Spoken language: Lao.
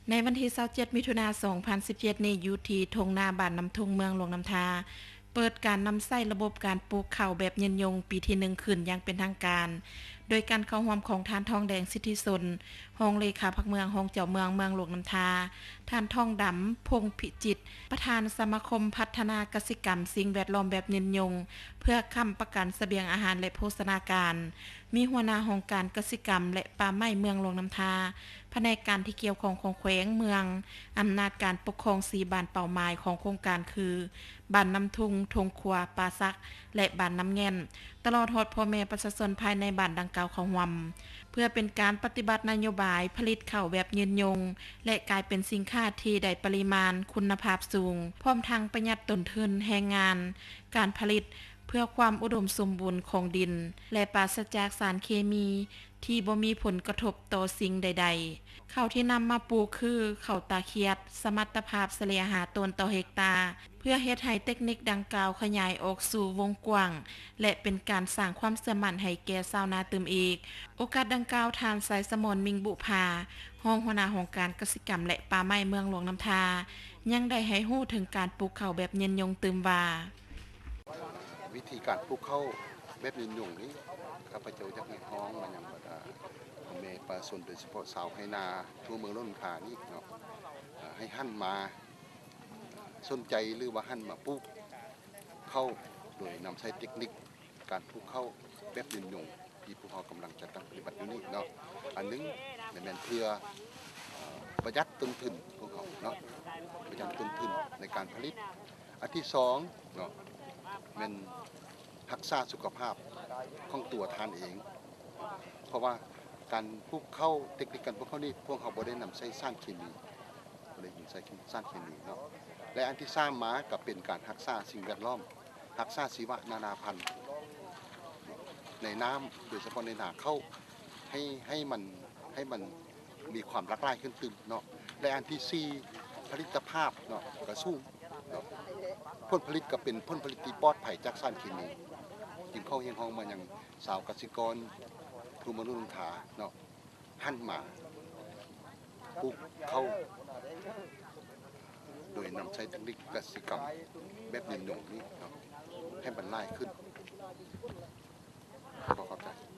ໃນວັນທີຊາວເຈັດ ມິຖຸນາ ສອງພັນສິບເຈັດນີ້ ຢູ່ທີ່ທົ່ງນາບ້ານນ້ຳທຸງ ເມືອງຫຼວງນ້ຳທາ ເປີດການນຳໃຊ້ລະບົບການປູກເຂົ້າແບບຍືນຍົງປີທີໜຶ່ງຂຶ້ນຢ່າງເປັນທາງການ ໂດຍການເຂົ້າຮ່ວມຂອງທ່ານ ທອງແດງ ສິດທິສົນ ຮອງເລຂາພັກເມືອງ, ຮອງເຈົ້າເມືອງເມືອງຫຼວງນ້ຳທາ, ທ່ານ ທອງດຳ ພົງພິຈິດ ປະທານສະມາຄົມພັດທະນາກະສິກຳສິ່ງແວດລ້ອມແບບຍືນຍົງ ເພື່ອຄ້ຳປະກັນສະບຽງອາຫານ ແລະ ໂພຊະນາການ, ມີຫົວໜ້າຫ້ອງການກະສິກຳ ແລະ ປ່າໄມ້ເມືອງຫຼວງນ້ຳທາ, ພະແນກການທີ່ກ່ຽວຂ້ອງຂອງແຂວງ, ເມືອງ, ອຳນາດການປົກຄອງສີ່ບ້ານເປົ້າໝາຍຂອງໂຄງການຄື ບ້ານນ້ຳທຸງ, ທົ່ງຂົວ, ປ່າສັກ ແລະ ບ້ານນ້ຳແງ່ນ, ຕະຫຼອດຮອດພໍ່ແມ່ປະຊາຊົນພາຍໃນບ້ານດັ່ງກ່າວເຂົ້າຮ່ວມ, ເພື່ອເປັນການປະຕິບັດນະໂຍບາຍຜະລິດເຂົ້າແບບຍືນຍົງ ແລະ ກາຍເປັນສິນຄ້າທີ່ໄດ້ປະລິມານຄຸນນະພາບສູງ, ພ້ອມທັງປະຢັດຕົ້ນທຶນແຮງງານການຜະລິດ ເພື່ອຄວາມອຸດົມສົມບູນຂອງດິນ ແລະ ປາສະຈາກສານເຄມີທີ່ບໍ່ມີຜົນກະທົບຕໍ່ສິ່ງໃດໆ. ເຂົ້າທີ່ນຳມາປູກຄືເຂົ້າຕາຂຽດ, ສະມັດຕະພາບສະເລ່ຍຫ້າໂຕນຕໍ່ເຮັກຕາ, ເພື່ອເຮັດໃຫ້ເຕັກນິກດັ່ງກ່າວຂະຫຍາຍອອກສູ່ວົງກວ້າງ ແລະ ເປັນການສ້າງຄວາມເຊື່ອໝັ້ນໃຫ້ແກ່ຊາວນາຕື່ມອີກ. ໂອກາດດັ່ງກ່າວ, ທ່ານ ໄຊສະໝອນ ມິ່ງບຸພາ ຮອງຫົວໜ້າຫ້ອງການກະສິກຳ ແລະ ປ່າໄມ້ເມືອງຫຼວງນ້ຳທາ ຍັງໄດ້ໃຫ້ຮູ້ເຖິງການປູກເຂົ້າແບບຍືນຍົງຕື່ມວ່າ, ວິທີການປູກເຂົ້າແບບຍືນຍົງນີ້ ຂ້າພະເຈົ້າຢາກຮຽກຮ້ອງມາຍັງບັນດາພໍ່ແມ່ປະຊາຊົນ ໂດຍສະເພາະຊາວໄຮ່ນາທົ່ວເມືອງຫຼວງນ້ຳທານີ້ເນາະ ໃຫ້ຫັນມາສົນໃຈ ຫຼືວ່າຫັນມາປູກເຂົ້າ ໂດຍນຳໃຊ້ເຕັກນິກການປູກເຂົ້າແບບຍືນຍົງ ທີ່ພວກເຮົາກຳລັງຈັດຕັ້ງປະຕິບັດຢູ່ນີ້ເນາະ. ອັນໜຶ່ງແມ່ນເພື່ອ ເອີ ປະຢັດຕົ້ນທຶນພວກເຮົາເນາະ, ປະຢັດຕົ້ນທຶນໃນການຜະລິດ. ອັນທີສອງເນາະ ແມ່ນຮັກສາສຸຂະພາບຂອງຕົວທ່ານເອງ, ເພາະວ່າການປູກເຂົ້າ, ເຕັກນິກການປູກເຂົ້ານີ້ ພວກເຮົາບໍ່ໄດ້ນຳໃຊ້ສານເຄມີ, ບໍ່ໄດ້ນຳໃຊ້ສານເຄມີເນາະ. ແລະ ອັນທີສາມມາກໍເປັນການຮັກສາສິ່ງແວດລ້ອມ, ຮັກສາຊີວະນານາພັນໃນນ້ຳ, ໂດຍສະເພາະໃນນາເຂົ້າ ໃຫ້ ໃຫ້ມັນ ໃຫ້ມັນມີຄວາມຫຼາກຫຼາຍຂຶ້ນຕື່ມເນາະ. ແລະ ອັນທີສີ່ ຜະລິດຕະພາບເນາະ ກໍສູງເນາະ, ຜົນຜະລິດກໍເປັນຜົນຜະລິດທີ່ປອດໄພຈາກສານເຄມີ. ຈຶ່ງຂໍຮຽກຮ້ອງມາຍັງຊາວກະສິກອນທົ່ວເມືອງຫຼວງນ້ຳທາເນາະ ຫັນມາປູກເຂົ້າ ໂດຍນຳໃຊ້ເຕັກນິກກະສິກຳແບບຍືນຍົງນີ້ເນາະ ໃຫ້ມັນຫຼາຍຂຶ້ນ. ຂໍຂອບໃຈ.